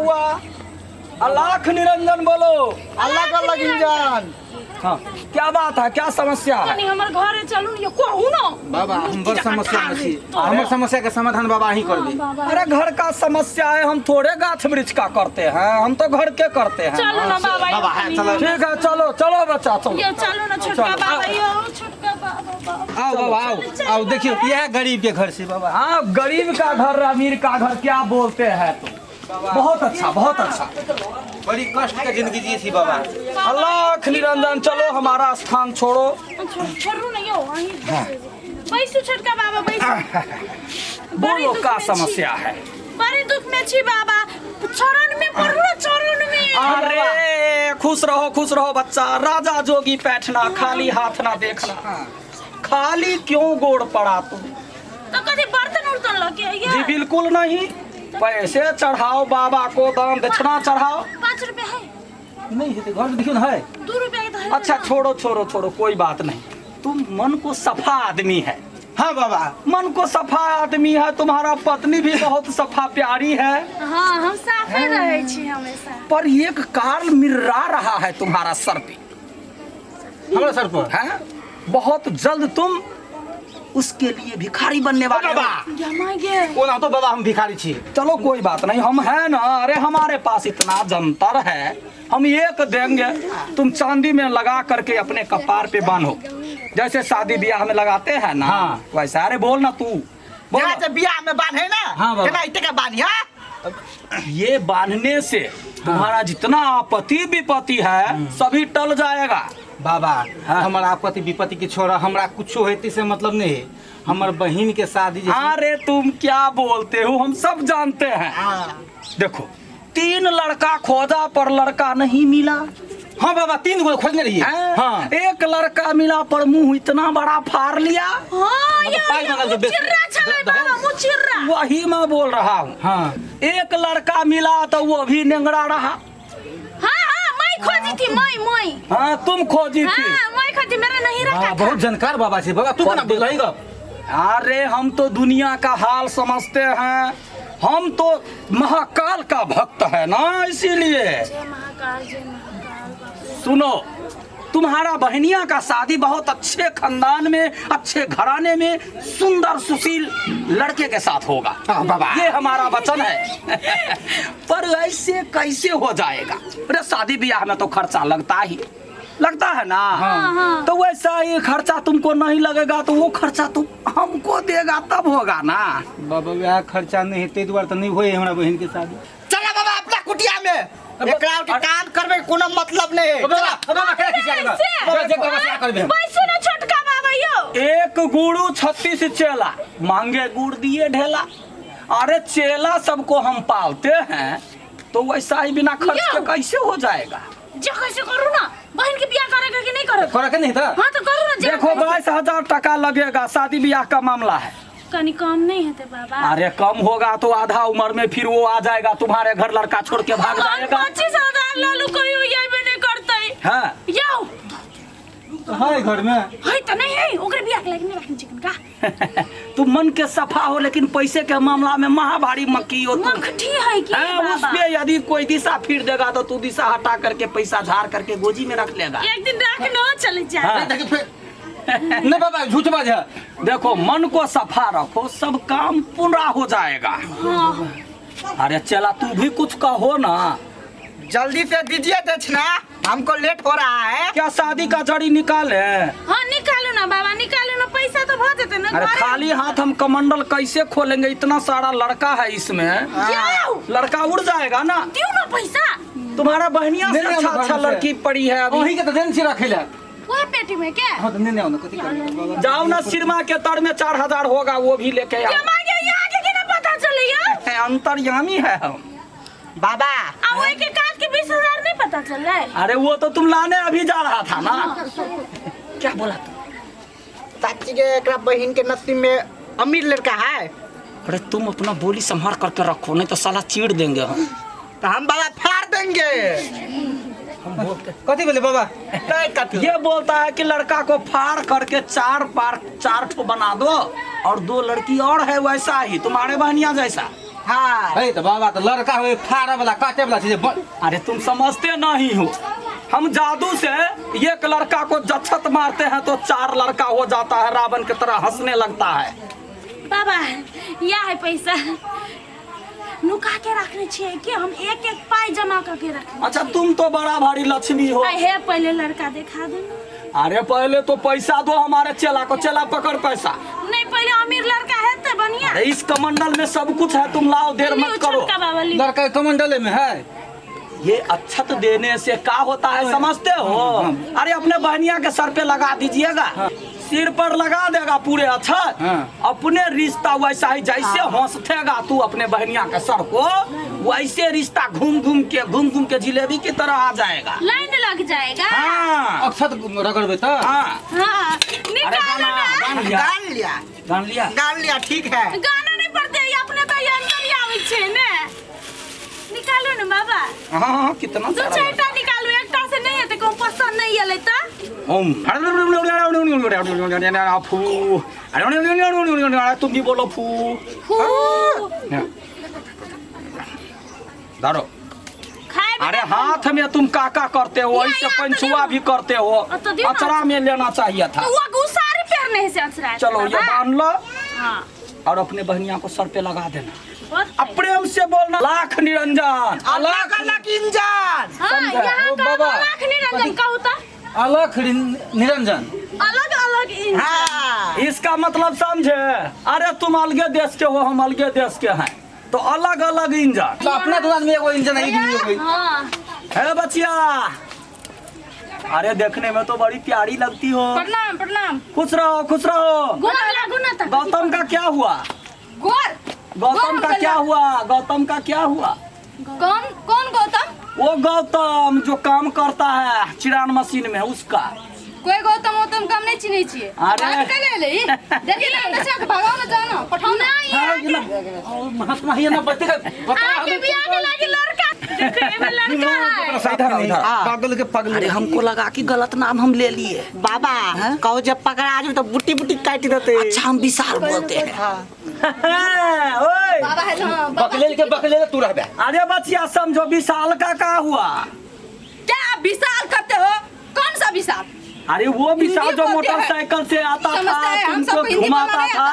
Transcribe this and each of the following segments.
हुआ? अलाख निरंजन बोलो। अल्लाह का लगिंजन। हाँ, क्या बात है, क्या समस्या है? कनी हमर घरे चलू न, कहू न। बाबा, हम बड़ समस्या में छी। हमर समस्या के समाधान बाबा अहीं करबे। अरे, घर का समस्या है, हम थोड़े गाछ वृक्ष का करते हैं, हम तो घर के करते हैं। चलू न बाबा यो। बाबा, हाँ, कनी। चलो। ठीक है, चलो चलो बच्चा, चलो। यो, चलू न छोटका चलो। बाबा यो, छोटका बाबा, बाबा। आओ बाबा, आओ आओ। देखियो, यह गरीब के घर से बाबा। हाँ, गरीब का घर, अमीर का घर, क्या बोलते हैं तुम? बहुत अच्छा, बहुत अच्छा। बड़ी कष्ट के जिंदगी जिए छी बाबा। अलाख निरंजन, चलो हमारा स्थान छोड़ो। छोड़ू न यो, अहीं बैसू छोटका बाबा, बैसू। बड़ी बोलो, दुख का में छी। समस्या है? बड़ी दुख में छी बाबा, चरण में पड़ू न, चरण में। अरे, खुश रहो, खुश रहो बच्चा। राजा जोगी बैठना, खाली हाथ ना देखना। खाली क्यों गोड़ पड़ा तू? तो कथी बर्तन उर्तन लके आइए? जी बिल्कुल नहीं, पैसे चढ़ाओ बाबा को, दान दक्षिणा चढ़ाओ। 5 रुपया है? नहीं है, घर में देखियो ना है। 2 रुपया के तो है। अच्छा ना। छोड़ो छोड़ो छोड़ो, कोई बात नहीं। तुम मन को सफा आदमी है। हाँ बाबा। मन को सफा आदमी है, तुम्हारा पत्नी भी बहुत सफा प्यारी है। हाँ, हम साफे रहे छी हमेशा। पर एक काल मिर्रा रहा है तुम्हारा सर पे। हमरा सर पर? है, बहुत जल्द तुम उसके लिए भिखारी बनने वाले हो। बाबा। जमा गे। ओना तो बाबा हम भिखारी छी। चलो, कोई बात नहीं, हम है ना। अरे, हमारे पास इतना जंतर है, हम एक देंगे, तुम चांदी में लगा करके अपने कपार पे बांधो, जैसे शादी ब्याह में लगाते हैं ना। हाँ। वैसा। अरे, बोल ना तू, बोल जेना ना। जे बियाह में बान्हे ना। हाँ, बाबा। तेना इते के बान्हिया। ये बांधने से तुम्हारा जितना आपत्ति विपत्ति है, सभी टल जाएगा। बाबा। हाँ। हमर आपत्ति विपत्ति के छोड़ा, हमरा कुछो हेतै से मतलब नहीं है। हमर बहिन के शादी जे अरे, तुम क्या बोलते हो, हम सब जानते हैं। हाँ। देखो, तीन लड़का खोजा पर लड़का नहीं मिला। हाँ बाबा, तीन गो खोजने रहिए। हैं? हाँ। एक लड़का मिला पर मुंह इतना बड़ा फाड़ लिया। हाँ। मतलब यो पाइ यो मगल तो बेस- मुचिर्रा छलै बाबा, मुचिर्रा। वही मैं बोल रहा हूँ। हाँ। एक लड़का मिला तो वो भी नेंगड़ा रहा। हाँ हाँ, मैं खोजी थी, मैं मैं। हाँ, तुम खोजी थी। हाँ, मैं खोजी, मेरा नहीं रखा बाबा था। बहुत जानकार बाबा छै बाबा, तू केना बुझलही गप? अरे, हम तो दुनिया का हाल समझते हैं, हम तो महाकाल का भक्त है ना, इसीलिए। जय महाकाल, जय महाकाल बाबा। सुनो, तुम्हारा बहनिया का शादी बहुत अच्छे खानदान में, अच्छे घराने में, सुंदर सुशील लड़के के साथ होगा। हाँ, बाबा। ये हमारा वचन है। पर ऐसे कैसे हो जाएगा? अरे, शादी ब्याह में तो खर्चा लगता ही लगता है ना। हाँ। तो वैसा ही खर्चा तुमको नहीं लगेगा, तो वो खर्चा तुम हमको देगा, तब होगा ना। बाबा, वएह खर्चा नहीं हेतै दुआरे तऽ नहि होय हमरा बहिन के शादी। चला बाबा अपना कुटिया में, एकरा के काम करबे के कोनो मतलब नहीं है। बाबा। चला। बाबा, केना खिसिया के बाबा, जे बाबा से करबे हम। बैसू ना छोटका बाबा यो। एक गुरु 36 चेला, मांगे गुड़ दिए ढेला। अरे, चेला सबको हम पालते हैं, तो वैसा ही बिना खर्च के यो। कैसे हो जाएगा? जे कैसे करू ना, बहन के बियाह करे के कि नहीं करे? करे के नहीं तऽ? हाँ, तो करू ना जे। देखो, 22,000 टका लगेगा, शादी ब्याह का मामला है। कनी कम नहीं हेतै बाबा? अरे, कम होगा तो आधा उम्र में फिर वो आ जाएगा तुम्हारे घर, लड़का छोड़ के भाग जाएगा। 25,000 लालू, कोई ये भी नहीं करतै। हाँ। यो। है घर में। है त नहीं है, ओकरे बियाह के लायक नहीं रखने चिकन का। तुम मन के सफा हो, लेकिन पैसे के मामला में महाभारी मक्की हो तुम। मखठी है कि हाँ, उस बाबा? पे यदि कोई दिशा फिर देगा तो तू दिशा हटा करके पैसा झाड़ करके गोजी में रख लेगा। एक दिन रख न चले जा। हाँ। देखी फेर नहीं बाबा, झूठ बाज है। देखो, मन को सफा रखो, सब काम पूरा हो जाएगा। हाँ। अरे चला, तू भी कुछ कहो ना। जल्दी से दीजिए दक्षिणा, हमको लेट हो रहा है। क्या शादी का जड़ी निकाले? हाँ, निकालू ना बाबा, निकालू ना, पैसा तो भऽ जेतै ना। अरे, घरे। खाली हाथ हम कमंडल कैसे खोलेंगे? इतना सारा लड़का है इसमें। जाओ। लड़का उड़ जाएगा ना। दियो ना पैसा। तुम्हारा बहनिया से नहीं, नहीं, अच्छा हम अच्छा घर में से। लड़की पड़ी है अभी। अहीं के तऽ देन छी रखै लए। वह पेटी में क्या? हाँ, तऽ नहि नहि आउ ने, कथी करबै बाबा? जाओ ना, सिरमा के तर में 4,000 होगा, वो भी लेके आओ। जमा के यहाँ के केना पता चले यो? अंतर्यामी है हम। बाबा। आ वही के काट के 20,000 नहीं पता चल रहा है? अरे, वो तो तुम लाने अभी जा रहा था ना। क्या बोला तू? चाची के एकरा बहन के नसीब में अमीर लड़का है। अरे, तुम अपना बोली संभाल करके रखो, नहीं तो साला चीड़ देंगे हम। तो हम बाबा फाड़ देंगे। कथी भेलै बाबा? नहीं, कथी। ये बोलता है कि लड़का को फाड़ करके चार पार चार ठो बना दो और दो लड़की और है वैसा ही, तुम्हारे बहनिया जैसा। हाँ। हे तो बाबा तो लड़का होए फाड़ा वाला काटे वाला छै जे अरे तुम समझते नहीं हो, हम जादू से एक लड़का को जच्छत मारते हैं तो 4 लड़का हो जाता है, रावण की तरह हंसने लगता है। बाबा यह है पैसा, नुका के रखने छियै कि हम एक एक पाई जमा करके रखने। अच्छा तुम तो बड़ा भारी लक्ष्मी हो। हे पहले लड़का दिखा दो। अरे पहले तो पैसा दो हमारे चेला को, चेला पकड़ पैसा। नहीं पहले अमीर लड़का है तो बढ़िया। अरे इस कमंडल में सब कुछ है, तुम लाओ, देर मत करो। लड़का कमंडल में है। ये अक्षत देने से का होता है समझते हो? अरे अपने बहनिया के सर पे लगा दीजिएगा, सिर पर लगा देगा पूरे अक्षत। अपने रिश्ता वैसा ही जैसे हंसतेगा तू अपने बहनिया के सर को, वैसे रिश्ता घूम घूम के घूम घूम के जिलेबी की तरह आ जाएगा, लाइन लग जाएगा। हाँ। अक्षत रगड़बे तो। हाँ। हाँ। निकालो ना। गान लिया, गान लिया, गान लिया, ठीक है। गाना नहीं पड़ते, अपने तो यंत्र आवे छे ने। निकालो ना बाबा। हाँ हाँ कितना दो चार निकालो, एकटा से नहीं है तो को पसंद नहीं आले त। ओम फू, तुम भी बोलो फू फू। दारो। अरे हाथ में तुम काका करते हो, ऐसे पंचुआ भी करते हो, अचरा में लेना चाहिए था। वो सारी पहनने से अचरा। चलो ये बांध लो और अपने बहनिया को सर पे लगा देना। अब प्रेम से बोलना, लाख निरंजन, अलग अलग इंजन। हाँ, यहाँ का लाख निरंजन का होता, अलग निरंजन, अलग अलग इंजन। हाँ। इसका मतलब समझे? अरे तुम अलगे देश के हो, हम अलगे देश के हैं, तो अलग अलग इंजन। तो अपना दुकान में एगो इंजन है। हाँ। है बचिया, अरे देखने में तो बड़ी प्यारी लगती हो। प्रणाम प्रणाम। खुश रहो, खुश रहो। गौतम का क्या हुआ? गौतम का क्या हुआ? गौतम का क्या हुआ? कौन कौन गौतम? वो गौतम जो काम करता है चिरान मशीन में, उसका। कोई गौतम गौतम काम नहीं चिन्है छियै। अरे बात ले ले देखि ना त से भगाओ ना जानो पठाओ ना। महात्मा ही ना बते आके बियाह के लागी लड़का देखो एमे लड़का है। इधर इधर पागल के पागल। अरे हमको लगा कि गलत नाम हम ले लिए। बाबा कहो जब पकड़ा आज तो बुटी बुटी काट देते। अच्छा हम विशाल बोलते हैं। ओए बाबा है ना बकलेल के बकलेल तू रहबे। अरे बचिया समझो विशाल का का हुआ? क्या विशाल करते हो? कौन सा विशाल? अरे वो विशाल जो मोटरसाइकिल से आता था, तुमको घुमाता था।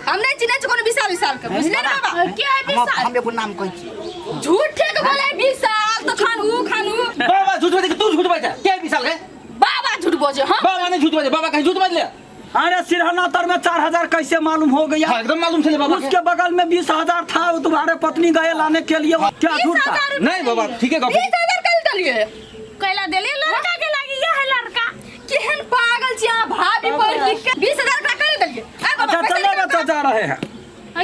हम नहीं चिन्है छी कोनो विशाल विशाल के, बुझले ना बाबा? क्या है विशाल? हम एगो नाम कहै छी। झूठे के बोले विशाल तो खानू खानू। बाबा झूठ बजे तू झूठ बजे क्या विशाल के? बाबा झूठ बजे। हां बाबा नहीं झूठ बजे, बाबा कहीं झूठ बजले। अरे सिरहना तर में 4000 कैसे मालूम हो गया? हाँ, एकदम मालूम चले बाबा। उसके बगल में 20,000 था, वो तुम्हारे पत्नी गए लाने के लिए। क्या झूठ था? नहीं बाबा ठीक है। 20,000 कल दलिए कैला देलिए लड़का के लागी। यह है लड़का केहन पागल छी अहाँ, भाभी पढ़ लिख के 20,000 का कर देलिए। अच्छा चलो बच्चा जा रहे हैं।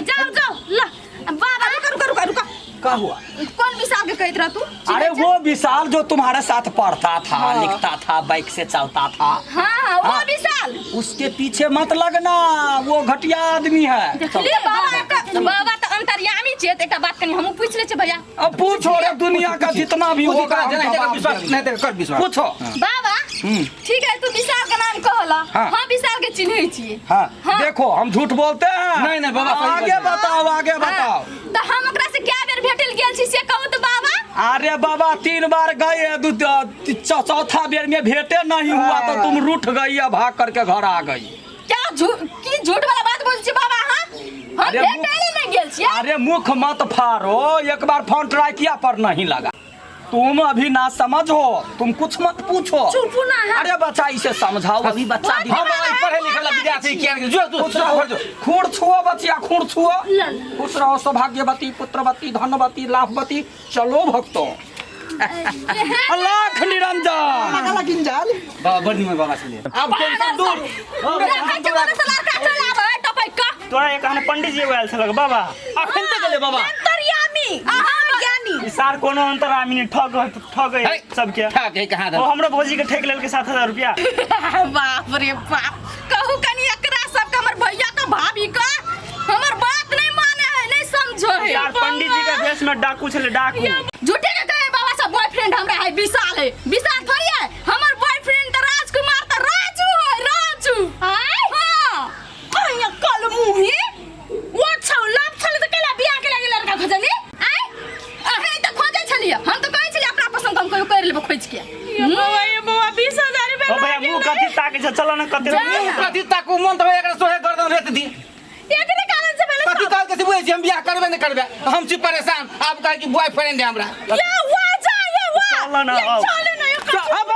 जाओ जाओ ला बाबा। रुका रुका रुका रुका। का हुआ? कौन विशाल के कहत रहा तू? अरे वो विशाल जो तुम्हारे साथ पढ़ता था, हाँ। लिखता था, बाइक से चलता था। हाँ, वो विशाल। उसके पीछे मत लगना, वो घटिया आदमी है। बाबा बाबा तो अंतर्यामी छे। एकटा बात कनी हमहू पूछ ले छे भैया। अब पूछो रे, दुनिया का जितना भी होगा विश्वास नहीं ते कर विश्वास। पूछो बाबा। ठीक है तू विशाल के नाम कहला, हां विशाल के चिन्है छी। हां देखो हम झूठ बोलते हैं? नहीं नहीं बाबा आगे बताओ, आगे बताओ। तो हम ओकरा से क्या बेर भेटल गेल छी से कहू तो बाबा। अरे बाबा 3 बार गए, चौथा बेर में भेटे नहीं हुआ तो तुम रूठ गई या भाग करके घर आ गई। क्या झूठ की झूठ वाला बात बोल छी बाबा? हां हम भेटले नहीं गेल छी। अरे मुख मत फाड़ो, एक बार फोन ट्राई किया पर नहीं लगा। तुम अभी ना समझ हो, तुम कुछ मत पूछो। चुप ना है। अरे बच्चा इसे समझाओ, अभी बच्चा हम पढ़े लिखल विद्यार्थी किया जो तू खुर छुओ बचिया, खुर छुओ। खुश रहो, सौभाग्यवती, पुत्रवती, धनवती, लाभवती। चलो भक्तों, लाख निरंजन। बाबा बड़ निमन बाबा छलिए। अब टेंशन दूर। तोरा एक पंडित जी आयल छलक बाबा। अखन तक गेलै बाबा। अंतर्यामी ज्ञानी सार कोनो अंतर्यामी नहीं, ठग ठग सबके। ठग है कहां? ओ हमरो भौजी के ठेक लेलके 7,000 रुपया। बाप रे बाप, कहू कनी एकरा सब के हमर भैया के भाभी के हमर बात नहीं माने है, नहीं समझो है। यार पंडित जी के भेष में डाकू छले, डाकू। झूठे के कहे बाबा सब बॉयफ्रेंड हमरा है विशाल है। विशाल थोड़ी है हमर बॉयफ्रेंड, त राजकुमार त राजू है, राजू। हां हां कल मुही वो छौ लाभ छले त केला बियाह के लागे लड़का खोजली आय अहे तऽ खोजै छलियै हम तऽ कहै छलियै अपना पसंद हम कहियो कर लेबै खोज के। ये बौआ, ये बौआ, 20,000 रुपया ओ भैया मुंह कथी ताके छै, चलो ना कथी। जा। मुँह कथी ताकू, मन तऽ एकरा सोहे गर्दन रेत दी। एकरे कारण से भेलै कथी सब। कहल के बुझै छी, हम बियाह करबे नहि करबे, हम छी परेशान। आब कहै कि बॉयफ्रेंड है हमरा। ये वाह जा ये वाह। चलो ना, ये आओ। चलो ना ये कथी। बाबा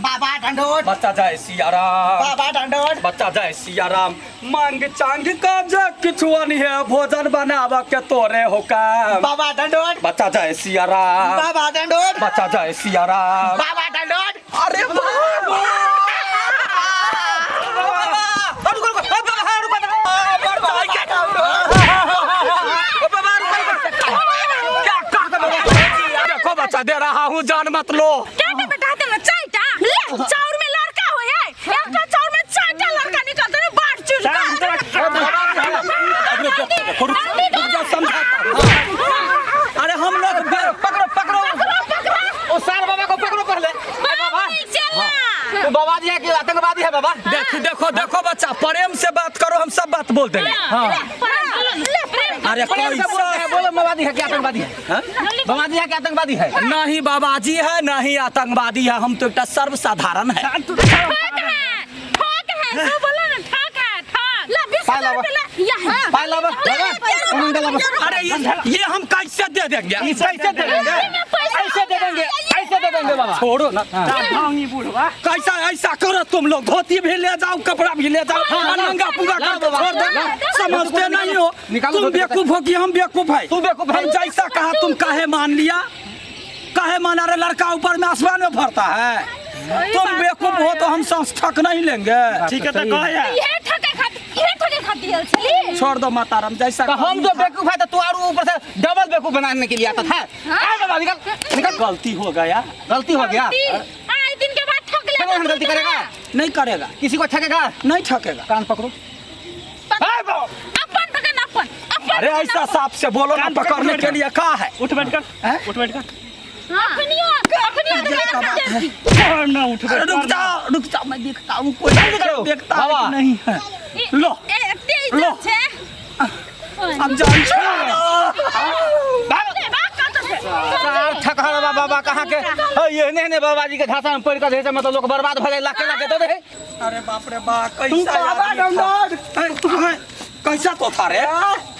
बाबा ढंढोर। बच्चा जय सिया राम। बाबा ढंढोर। बच्चा जय सिया राम। मांग चांग का जे किछु है भोजन बनाब के तोरे हो काम। बाबा ढंढोर। बच्चा जय सिया राम। बाबा ढंढोर। बच्चा जय सिया राम। बाबा ढंढोर। अरे बाबा, रुको रुको, ए बाबा, हाँ, रुको। देखो बच्चा दे रहा हूँ, जान मत लो। क्या के बेटा हेतै ने चारिटा? ले, चाउर में लड़का होय है। एकटा चाउर में चारिटा लड़का निकलतै ने, बाढ़ चुल चल, के। रुक जा, समझाता हूँ। अरे हम लोग पकड़ो पकड़ो, ओ सार बाबा को पकड़ो पहले। ए बाबा, चला। तू बाबा जी है कि आतंकवादी है बाबा? देखो देखो देखो बच्चा, प्रेम से बात करो, हम सब बात बोल देंगे। अरे प्रेम से बोलते हैं, कैसा बोलो माओवादी है कि आतंकवादी है? बाबाजी है कि आतंकवादी है? नहीं बाबाजी है नहीं आतंकवादी है, हम तो एक सर्वसाधारण है। ठक है, ठक है, तू बोला ना ठक है, ठक। ला 20,000 पाय लावा। रुपया ला। या है। पाय लावा, बाबा, उन्होंने लावा। अरे ये हम कैसे दे देंगे? इसे ऐसे दे देंगे, ऐसे दे देंगे, ऐसे दे देंगे बाबा। छोड़ो ना। ढोंगी बुढ़वा। कैसा ऐसा करो तुम लोग, धोती भी ले जाओ, कपड़ा भी ले जाओ, नंगा पूरा करके छोड़ दो। समझते नहीं हो। निकालो तुम धोती। बेवकूफ हो कि हम बेवकूफ है? तू बेवकूफ है। हम जैसा कहा तुम काहे मान लिया, काहे माना? रे लड़का ऊपर में आसमान में भरता है, तुम बेवकूफ हो तो हम सांस ठक नहीं लेंगे। ठीक है तो कह या। इहे ठके खाती, इहे ठके खाती आयल छली। छोड़ दो माताराम, जैसा तो हम जो बेवकूफ है तो तू और ऊपर से डबल बेवकूफ बनाने के लिए आता था। आ बाबा निकल निकल। गलती हो गया। गलती हो गया। आए दिन के बाद ठक ले। फिर हम गलती करेगा? नहीं करेगा। किसी को ठकेगा? नहीं ठकेगा। कान पकड़ो। अपन पकड़, अपन अपन। अरे ऐसा साफ से बोलो ना, कान पकड़, पकड़ने के लिए का है? उठ बैठ कर, उठ बैठ कर। अपनियो अपनियो ये का बात है? कर ना, उठ अरे बैठ रुक कर। जाओ रुक जाओ, मैं देखता हूँ कोई जल्दी करो। देखता है बाबा। कि नहीं है। लो एते लो। इज्जत छै। अब जान छोड़ो। सार ठकहर बाबा, बाबा कहाँ के हे, ये ने ने बाबा जी के झांसा में पड़ कर मतलब लोग बर्बाद भ जाए, लाखे लाखे दे दे। अरे बाप रे बा, तू कैसा बाबा आदमी था। ढंढोर। हैं, कैसा तो था रे,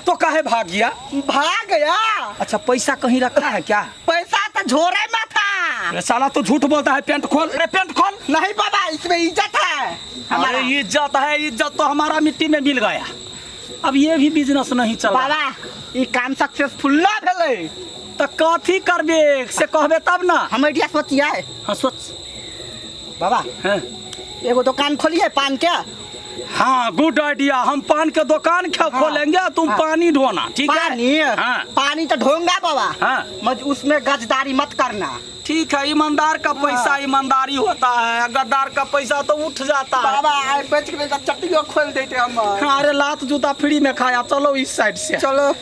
तो काहे भाग गया? भाग गया। अच्छा पैसा कहीं रखा है क्या? पैसा तो झोरे में था। अरे साला तो झूठ बोलता है, पैंट खोल रे, पैंट खोल। नहीं बाबा, इसमें इज्जत है हमारा। अरे इज्जत है, इज्जत तो हमारा मिट्टी में मिल गया, अब ये भी बिजनेस नहीं चल रहा। बाबा ई काम सक्सेसफुल ना भेलै। तो कथी करबे से कहबे तब ना। हम आइडिया सोचिए। हाँ सोच। बाबा हाँ। एगो दुकान खोलिए पान के। हाँ गुड आइडिया, हम पान के दुकान खोलेंगे, तुम हाँ। पानी ढोना, ठीक है? पानी? हाँ। पानी तो ढोंगा बाबा। हाँ। मत उसमें गजदारी मत करना। ठीक है, ईमानदार का पैसा ईमानदारी होता है, गद्दार का पैसा तो उठ जाता है। बाबा आए बेच के चट्टियों खोल देते हम। अरे लात जूता फ्री में खाया, चलो इस साइड से चलो।